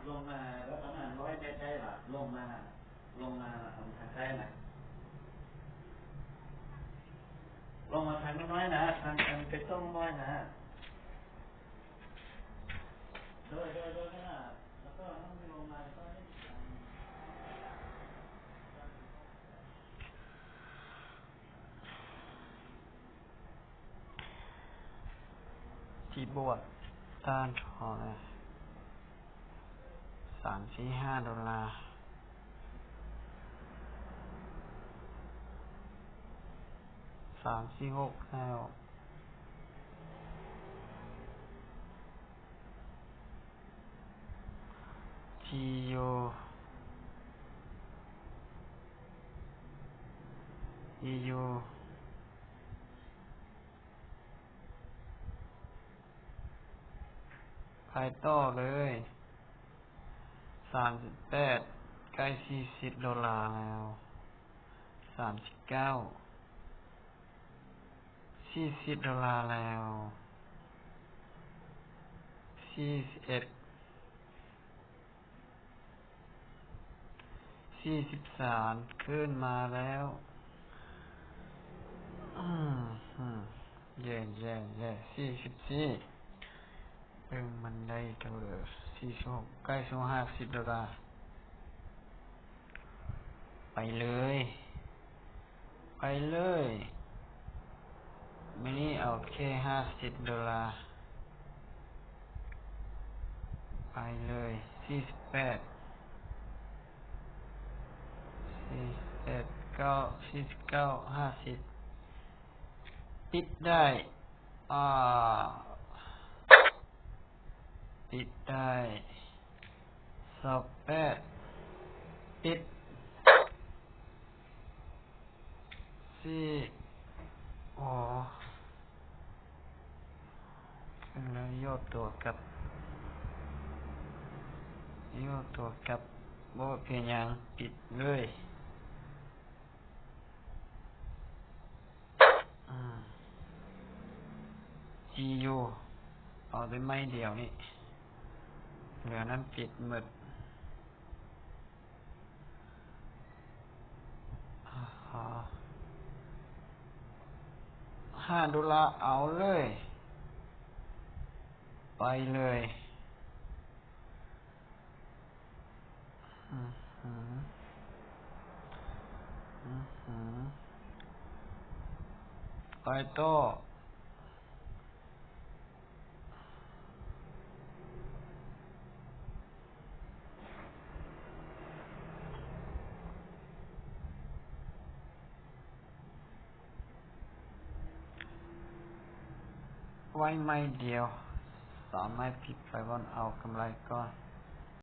ລົງມາແລ້ວປະມານຮ້ອຍແມັດໄດ້ລະ ລົງມາ ລົງມາທາງຊ້າຍນະ ລົງມາທາງນ້ອຍໆນະ ທາງອັນເປຕົງນ້ອຍນະ ໂດຍ ໂດຍ ໂດຍ ນັ້ນນະ ແລ້ວກໍນ້ອງລົງມາ ແລ້ວກໍ ທີ່ບວກຕ້ານທອງ ສາມສີ່ຫ້າໂດລາ ສາມສີ່ຫົກແລ້ວ ທີ່ຢູ່ ທີ່ຢູ່ ໄປຕໍ່ເລີຍ ສາມສິບແປດ ໃກ້ສີ່ສິບໂດລາແລ້ວ ສາມສິບເກົ້າ ສີ່ສິບໂດລາແລ້ວ ສີ່ສິບເອັດ ສີ່ສິບສາມ ຂຶ້ນມາແລ້ວ ອືມ ເຢ້ ເຢ້ ເຢ້ ສີ່ສິບສີ່ ເບິ່ງມັນໄດ້ເທົ່າໃດ ສີ່ສິບຫົກ ໃກ້ສູ່ຫ້າສິບໂດລາ ໄປເລີຍ ໄປເລີຍ ມື້ນີ້ເອົາແຄ່ຫ້າສິບໂດລາ ໄປເລີຍ ສີ່ສິບແປດ ສີ່ສິບແປດ ເກົ້າ ສີ່ສິບເກົ້າ ຫ້າສິບ ປິດໄດ້ ອາ ປິດໄດ້ ຊາວແປດ ປິດ ສີ່ ອໍ ແລ້ວຍໍຕົວກັບ ຍໍຕົວກັບ ບໍ່ເປັນຫຍັງ ປິດເລີຍ. ອືມ ຈີຢູ ເອົາແຕ່ໄມ້ດຽວນີ້ ເຫຼືອນັ້ນປິດໝົດ ອາ ຫ້າໂດລາ ເອົາເລີຍ ໄປເລີຍ. ອືຫື ອືຫື ໄປຕໍ່ ໄວ້ໄມ້ດຽວ ສາມໄມ້ ປິດໄປກ່ອນ ເອົາກຳໄລກ່ອນ.